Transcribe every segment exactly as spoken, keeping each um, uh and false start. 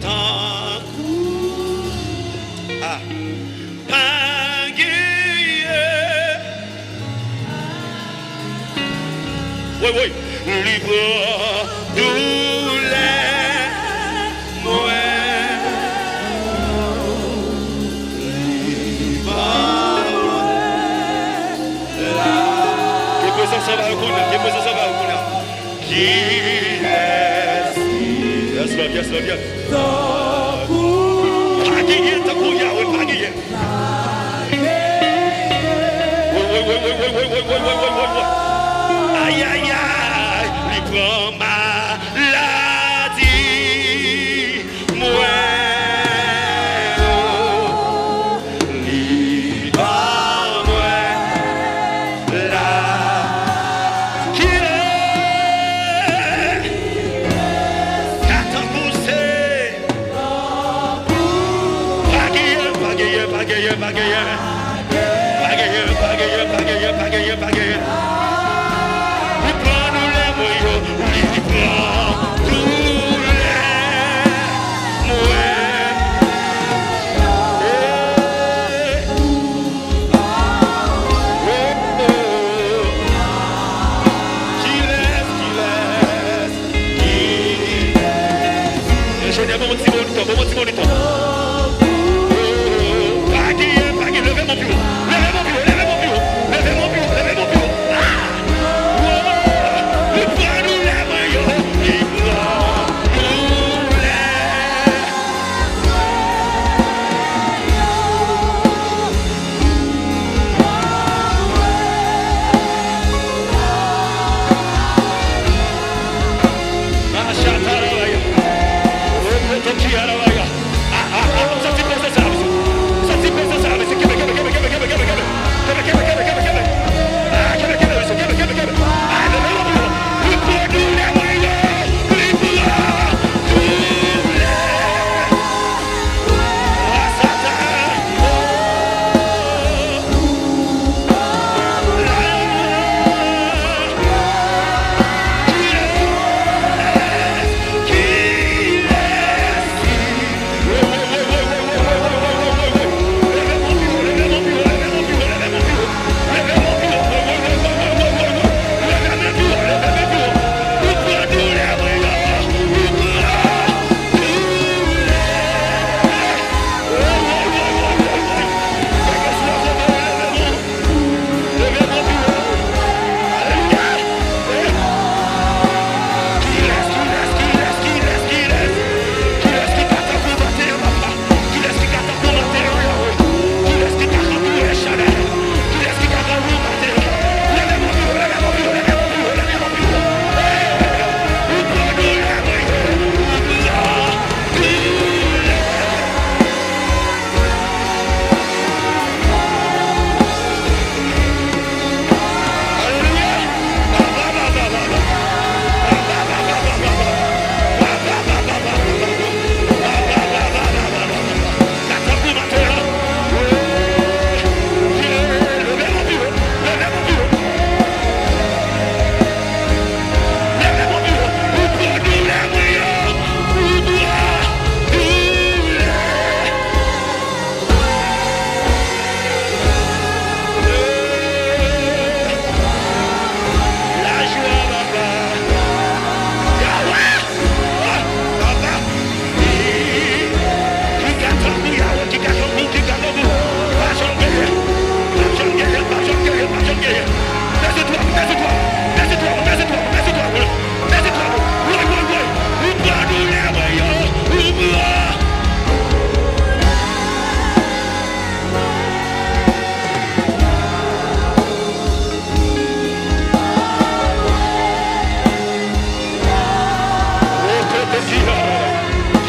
Tankou, ah, pa genyen. Woy, woy. Li pran doulè mwen. Li ba mwen la. Ke prezans anba yo kounye a, ke prezans anba yo kounye a. Kilès ki... Yes, Lord, yes, Lord, yes. Pa genyen tankou Yahweh, pa genyen. Woy, woy, woy. Ay, ay, ay, li pran maladi mwen. Li ba mwen la. Kilès ka tankou se... Pa genyen, pa genyen, pa genyen, pa genyen. Pa genyen, pa genyen, pa genyen, pa genyen, pa genyen. Li pran doulè mwen yo, li pran doulè mwen. Hey. Oh, oh. Kilès, kilès, kilès? Enjenyè, ban mwen ti monitor, ban mwen ti monitor. Pa genyen, pa genyen, leve men w pi wo. Leve men w pi wo, leve men w pi wo. Leve men w pi wo, leve men w pi wo. Ah! Li pran doulè mwen yo, li pran doulè. Lajwa, papa. Yahweh! Oh, papa. Ki ka tankou Yahweh, ki ka tankou, ki ka tankou. Pa janm genyen. Pa janm genyen, pa janm genyen, pa janm genyen. Peze twa, peze twa, peze twa, peze twa, peze twa. Woy, woy, woy. Ou pran doulè mwen yo. Ou pran.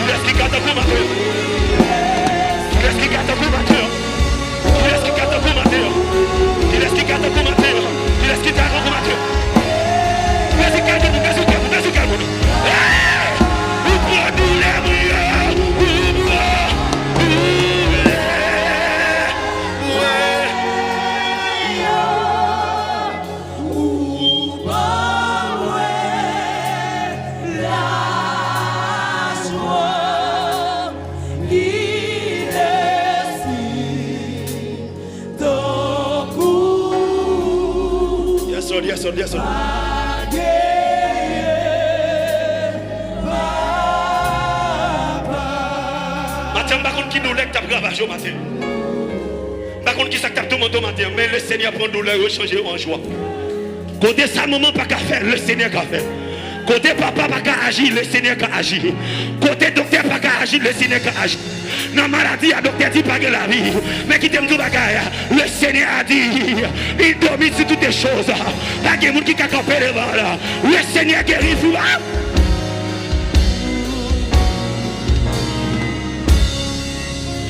Kilès ki ka tankou maten an? Kilès ki ka tankou maten an? Kilès ki ka tankou maten an? Kilès ki ka tankou maten an? Kilès ki ka tankou maten an? Peze kè moun, peze kè moun, peze kè moun. Hey! Ou pran doulè mwen yo, ou pran doulè mwen yo. Ou ban mwen lajwa. Yes, sir. Maten, m pa konn ki doulè k t ap ravaje w maten. M pa konn ki sa k t ap toumante w maten, men Lesenyè pran doulè yo, chanje yo an jwa. Kote sa manman pa ka fè, Lesenyè ka fè. Kote papa pa ka aji, Lesenyè ka aji. Kote doktè pa ka aji, Lesenyè ka aji. Nan maladi a, doktè di pa gen lavi. Men kite m di w bagay, Lesenyè a di, il domine sur toutes choses. Pa gen moun ki ka kanpe devan l. Lesenyè geri fou a.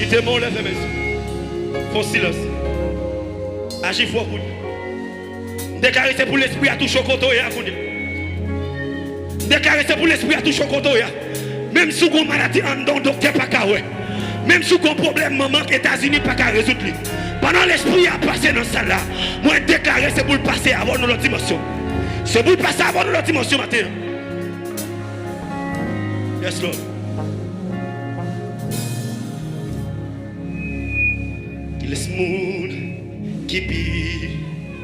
Kite men w leve, mesye. Fè yon silans. Aji fò kounye a. M deklare se pou lespri a touche w kote w ye a kounye a. M deklare se pou lespri a touche w kote w ye a. Menm si w gen yon maladi anndan w, doktè pa ka wè. Menm si w gen yon pwoblèm manman Etazini pa ka rezoud li. Pandan lespri a pase nan sal la, mwen deklare se pou l pase avè w nan lòt dimansyon. Se pou l pase avè w nan lòt dimansyon maten an. Yes, Lord. Kilès moun ki pi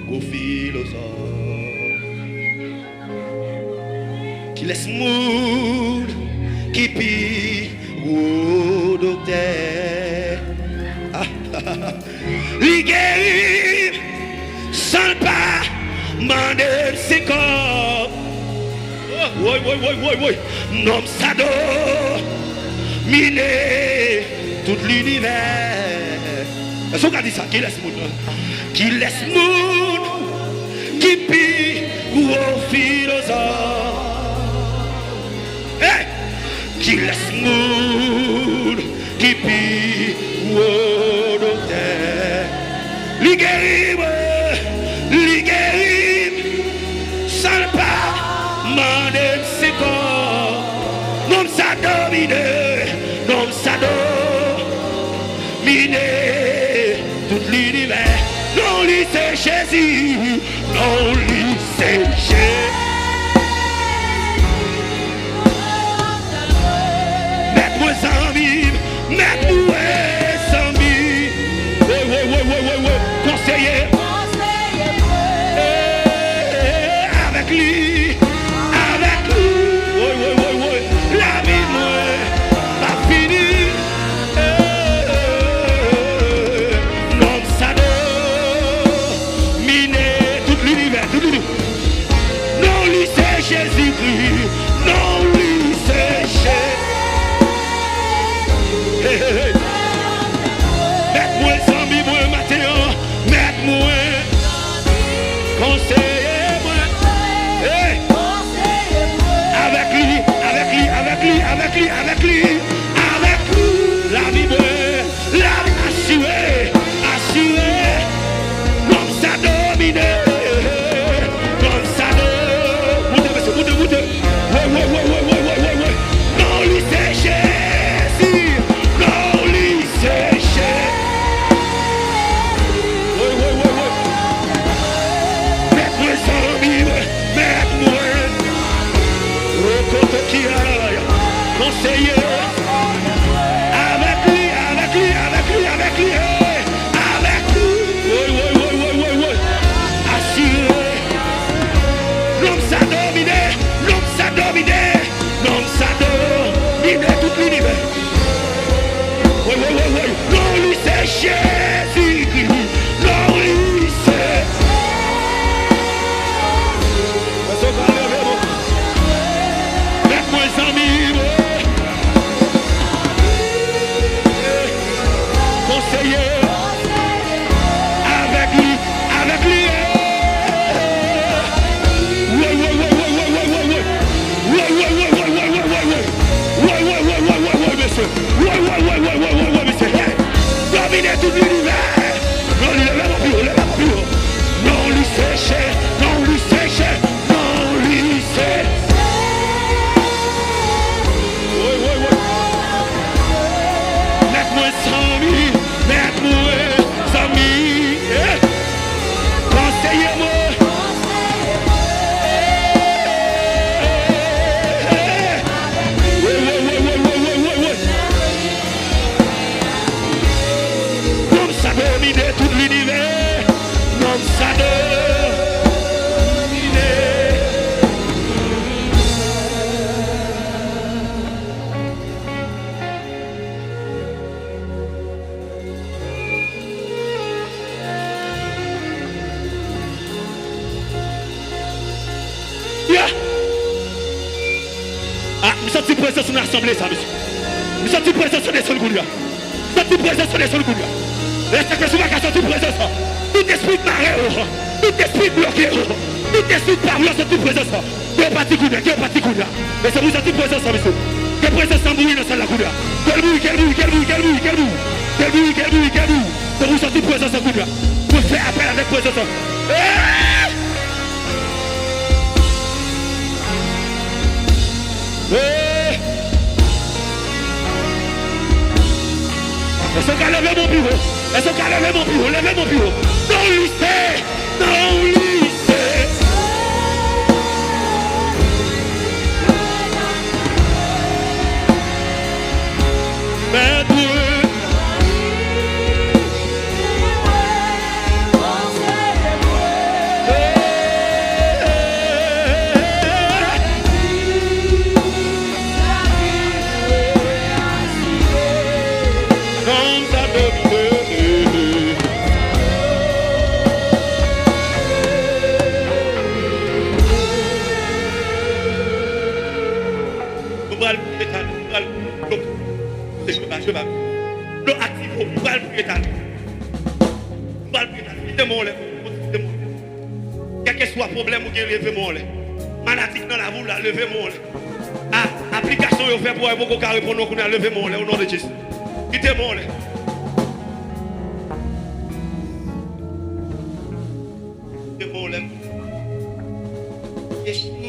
gwo filozòf? Kilès moun ki pi gwo doktè? Ah, li geri m san l pa mande m senkòb. Woy, woy, woy, woy, woy. Nonm sa domine tout linivè. Èske w ka di sa? Kilès moun? Kilès moun ki pi gwo filozòf? Hey! Kilès moun ki pi gwo doktè? Li geri mwen, li geri m, san l pa mande m senkòb. Nonm sa domine, nonm sa domine tout linivè. Non li se Jezi. Non li se Jezi. Mèt mwen, zanmi m, mèt mwen, zanmi m. Woy, woy, woy, woy, woy, woy. Konseye. Eh, avèk li, avèk li. Woy, woy, woy, woy. Lavi mwen pa fini. Eh, nonm sa domine tout linivè, tout linivè. Non li se Jezikri, non li se Jezi. Hey, hey, hey. Mèt mwen, zanmi mwen, maten an, mèt mwen, konseye mwen. Hey. Avèk li, avèk li, avèk li, avèk li, avèk li, avèk li, lavi mwen. Lavi asire, asire. Nonm sa domine. Nonm sa do-, moute, mesye, moute, moute. Woy, woy, woy. Non li se Jezi. Non li se Jezi. Woy, woy, woy, woy. Mèt mwen, zanmi mwen. Mèt mwen. Rokoto ki alabaya. Konseye. Avèk li, avèk li, avèk li, avèk li, hey, avèk li. Woy, woy, woy. Asire. Nonm sa domine, nonm sa domine, nonm sa domine tout linivè. Woy, woy, woy, woy. Non li se Jezikri. Non li se. Èske w ka leve, non? Mèt mwen, zanmi mwen. Konseye. Avèk li, avèk li. Woy, woy, woy, woy. Woy, woy, woy, woy, woy. Woy, woy, woy, woy, woy, woy, mesye. Woy, woy, woy, woy, woy, woy, woy, mesye. Hey! Domine tout linivè. Ah, m santi prezans nan asanble sa, mesye. M santi prezans lan desann kounye a. M santi prezans lan desann kounye a. Lè sa ke sou pa ka santi prezans lan. Tout espri k bare w, tout espri k bloke w, tout espri k pa vle w santi prezans lan. Ke yo pati kounye a, ke yo pati kounye a. E se pou w santi prezans lan, mesye. Ke prezans lan mouri nan sal la kounye a. Ke l mouri, ke l mouri, ke l mouri, ke l mouri, ke l mouri. Ke l mouri, ke l mouri, ke l mouri. Se pou w santi prezans lan kounye a. Mwen fè apèl avèk prezans lan. Hey! Hey! Èske w ka leve men w pi wo? Èske w ka leve men w pi wo? Leve men w pi wo. Non lise! Non lise! Mèt mwen. Nou pral pete, nou pral bloke. Se Jewova, Jewova. Dlo aktive w, nou pral priye talè. Nou pral priye talè. Kite men w anlè. Kite men w anlè. Kèlkeswa pwoblèm ou gen, leve men w anlè. Maladi k nan lavi w la, leve men w anlè. A, aplikasyon yo fè pou ou, yo poko ka reponn ou kounye a, leve men w anlè, o non de Jezi. Kite men w anlè. Kite men w anlè. Yeshua.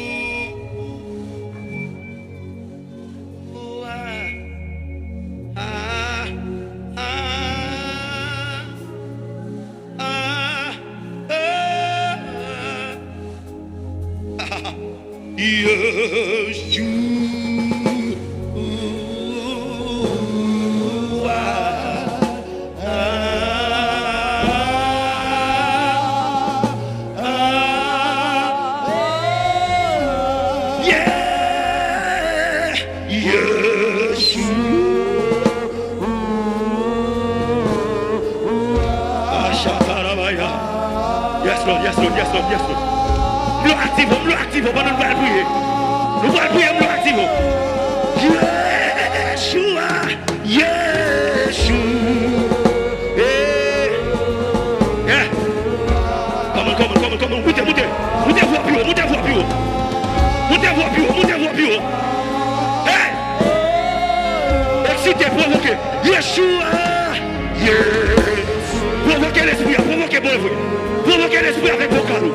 Yeah! Yeshua. Ashatarabaya. Yes, Lord, yes, Lord, yes, Lord, yes, Lord. M lo aktive, m lo aktive pandan nou pral priye. Nou pral priye, m lo aktive. Yeshua. Yeshua. Eh. Yeah. Come on, come on, come on, come on. Moute, moute. Moute vwa pi wo, moute vwa pi wo. Moute vwa pi wo, moute vwa pi wo. Hey! Eksite, pwovoke. Yeshua. Yeah. Pwovoke lespri a, pwovoke, pwovoke. Pwovoke lespri avèk vokal ou.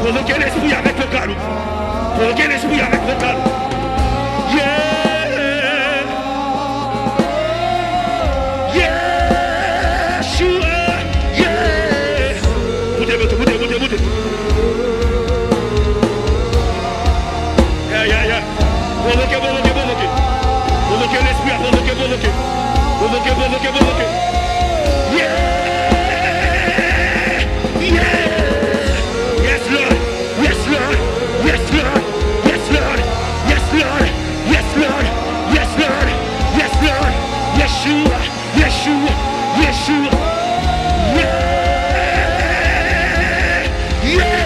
Pwovoke lespri avèk vokal ou. Pwovoke lespri avèk vokal ou. Yeah. Yeshua. Yeah. Moute, moute, moute, moute, moute. Yeah, yeah, yeah. Pwovoke, pwovoke, pwovoke. Pwovoke lespri a, pwovoke, pwovoke. Pwovoke, pwovoke, pwovoke. Yeah! Yeah! Yes, Lord! Yes, Lord! Yes, Lord! Yes, Lord! Yes, Lord! Yes, Lord! Yes, Lord! Yes, Lord! Yeshua! Yeshua, Yeshua. Yeah! Yeah!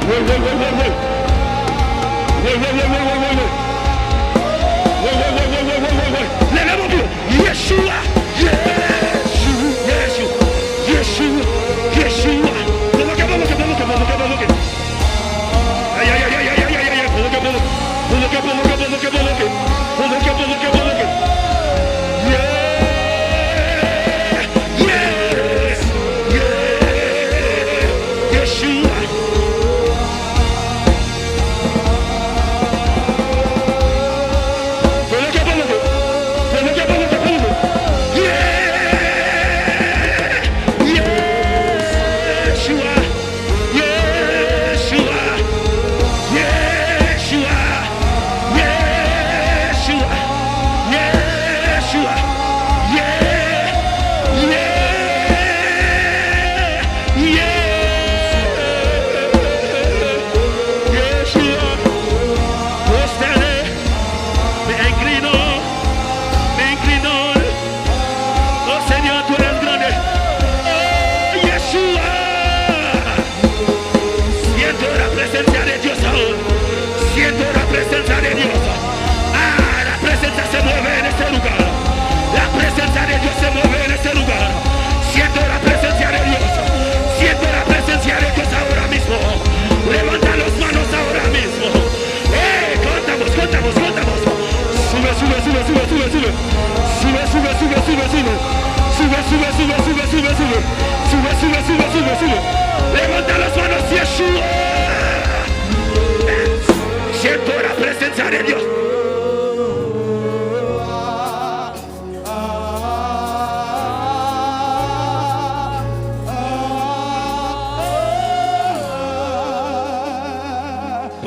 Woy, woy, woy, woy, woy. Woy, woy, woy, woy, woy. Woy, woy, woy, woy, woy, woy, woy. Woy, woy, woy, woy, woy, woy, woy, woy. Leve men w pi wo. Yeshua! Yeshua! Yeshua! Yeshua! Yeshua! Pwovoke, pwovoke, pwovoke, pwovoke, pwovoke. Ay, ay, ay, ay, ay, ay, ay, ay, ay, pwovoke, pwovoke. Pwovoke, pwovoke, pwovoke, pwovoke. Pwovoke, pwovoke, pwovoke. Yeah! Yeah! Yeah! Yeshua! Pwovoke, pwovoke. Pwovoke, pwovoke, pwovoke. Yeah! Yeshua! Yeshua! Yeshua! Yeshua! Yeshua! Yeah! Yeah! Yeah! Yeshua! Pwostène, me inclino, me inclino. Oh Señor, tú eres grande. Oh, Yeshua!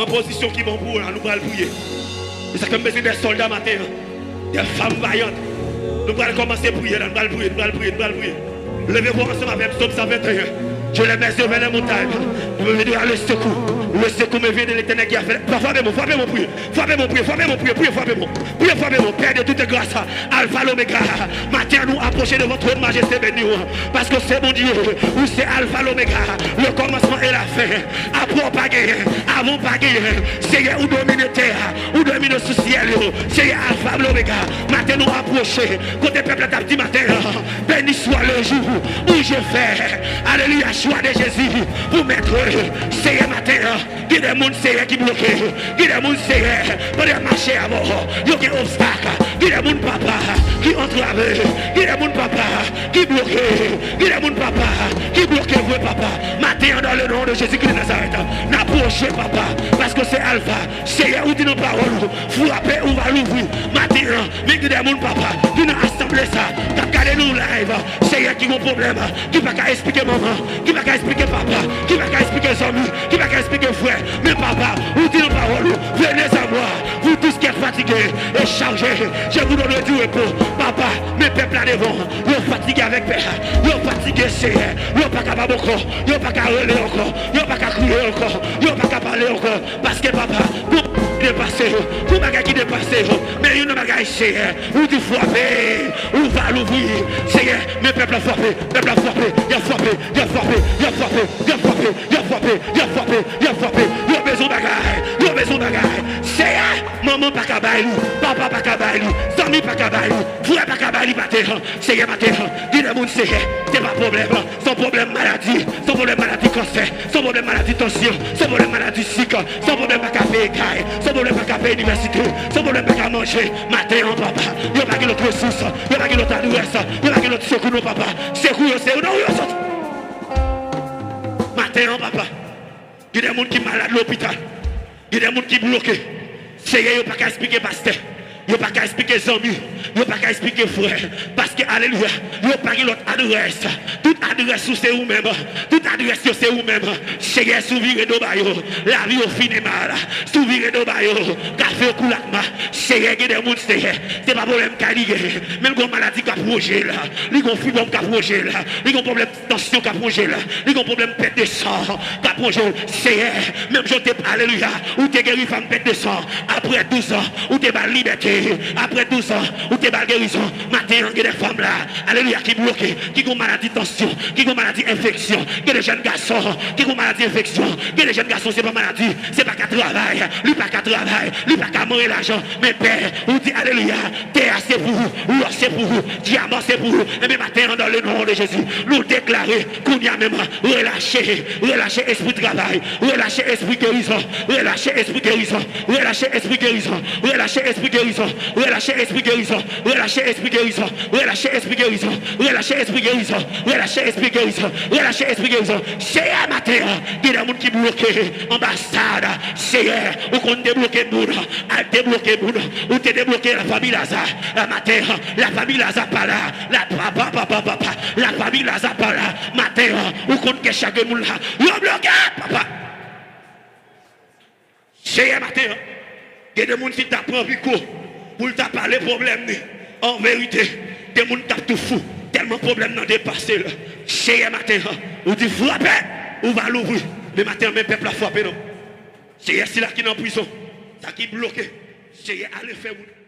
Nan pozisyon ki bon pou ou la, nou pral priye. Se sa k fè m bezwen de sòlda maten an. De fanm vayant. Nou pral kòmanse priye la, nou pral priye, nou pral priye, nou pral priye. Leve vwa w ansanm avè m, Sòm san venteyen. Je lève mes yeux vers les montagnes. D'où me viendra le secours. Le secours me vient de l'Éternel qui a fait. Frape mwen, frape mwen, priye. Frape mwen, priye, frape mwen, priye, priye, frape mwen. Priye, frape mwen, Père de toute grâce, Alpha, l'Oméga. Maten an, nou apwoche devan twòn majeste beni w, paske w se Bondye, ou se Alpha, l'Oméga, le commencement et la fin. Apre w pa genyen, avan w pa genyen. Seyè, ou domine tè a, ou domine sou syèl yo. Seyè, Alpha, l'Oméga. Maten, nou apwoche kote pèp la t ap di maten an, béni soit le jour où je fais, alelouya, joie de Jésus pour maître. Seyè, maten an, gen de moun, Seyè, ki bloke. Gen de moun, Seyè, pandan y ap mache avè w, yo gen obstak. Gen de moun, papa, ki antrave. Gen de moun, papa, ki bloke. Gen de moun, papa, ki bloke vre, papa. Maten an, dans le nom de Jésus-Christ de Nazareth, n apwoche, papa, paske w se Alfa. Seyè, ou di nan pawòl ou, frape, ou va louvri. Maten an, men gen de moun, papa, ki nan asanble sa, k ap gade nou live. Seyè, ki gon pwoblèm ki pa ka esplike manman, ki pa ka esplike papa, ki pa ka esplike zanmi, ki pa ka esplike frè. Men papa, ou di nan pawòl ou, venez à moi, vous tous qui êtes fatigués et chargés, je vous donnerai du repos. Papa, men pèp la devan, yo fatige avèk pè, yo fatige, Seyè, yo pa kapab ankò, yo pa ka rele ankò, yo pa ka kriye ankò, yo pa ka pale ankò. Paske, papa, gon bagay ki depase yo, gon bagay ki depase yo. Men youn nan bagay, Seyè, ou di frape, ou va louvri. Seyè, men pèp la frape, pèp la frape, y ap frape, y ap frape, y ap frape, y ap frape, y ap frape, y ap frape, y ap frape, y ap frape. Yo bezwen bagay, yo bezwen bagay. Seyè, manman pa ka bay li, papa pa ka bay li, zanmi pa ka bay li, frè pa ka bay li maten an. Seyè, maten an, gen de moun, Seyè, se pa pwoblèm. Se yon pwoblèm maladi. Se yon pwoblèm maladi kansè. Se yon pwoblèm maladi tansyon. Se yon pwoblèm maladi sik. Se yon pwoblèm pa ka peye kay. Se yon pwoblèm pa ka peye inivèsite. Se yon pwoblèm pa ka manje. Maten an, papa, yo pa gen lòt resous. Yo pa gen lòt adrès. Yo pa gen lòt sekou, non, papa. Sekou yo, se ou nan ou yo soti. Maten an, papa. Gen de moun ki malad lopital. Gen de moun ki bloke. Seyè, yo pa ka esplike pastè. Yo pa ka esplike zanmi. Yo pa ka esplike frè. Paske, alelouya, yo pa gen lòt adrès. Tout adrès ou se ou menm. Tout adrès yo se ou menm. Seyè, si w vire do ba yo, lavi yo fini mal. Si w vire do ba yo, kafe yo koulakma. Seyè, gen de moun, Seyè, se pa pwoblèm kay li genyen. Men l gon maladi k ap wouje l. Li gon fibròm k ap wouje l. Li gon pwoblèm tansyon k ap wonje l. Li gon pwoblèm pèt de san k ap wonje l. Seyè, menm jan w te, alelouya, ou te geri fanm pèt de san. Apre douz an, ou te ba l libète. Apre douz an, ou te ba l gerizon. Maten an, gen de fanm la, alelouya, ki bloke, ki gon maladi tansyon, ki gon maladi enfeksyon. Gen de jèn gason ki gon maladi enfeksyon. Gen de jèn gason, se pa maladi, se pa ka travay. Li pa ka travay, li pa ka manyen lajan. Men pè, ou di, alelouya, tè a se pou ou, lò se pou ou, dyaman se pou ou. Ebyen, maten an, dans le nom de Jésus, nou deklare, kounye a menm, relache, relache espri travay, relache espri gerizon, relache espri gerizon, relache espri gerizon, relache espri gerizon, relache espri gerizon, relache espri gerizon, relache espri gerizon, relache espri gerizon, relache espri gerizon, relache espri gerizon. Seyè, maten an, gen de moun ki bloke anba stad. Seyè, ou konn debloke moun. Al debloke moun. Ou te debloke lafanmi Laza. Maten an, lafanmi Laza pa la. La, papa, papa, papa. Lafanmi Laza pa la. Maten an, ou konn gen chak moun la. Yo bloke, papa. Seyè, maten an, gen de moun ki ta pran mikwo pou l ta pale pwoblèm li. An verite, gen moun k ap tou fou tèlman pwoblèm nan depase l. Seyè, maten an, ou di frape, ou va louvri. Men maten an, men pèp la frape non. Seyè, sila ki nan prizon, sa ki bloke, Seyè, ale fè moun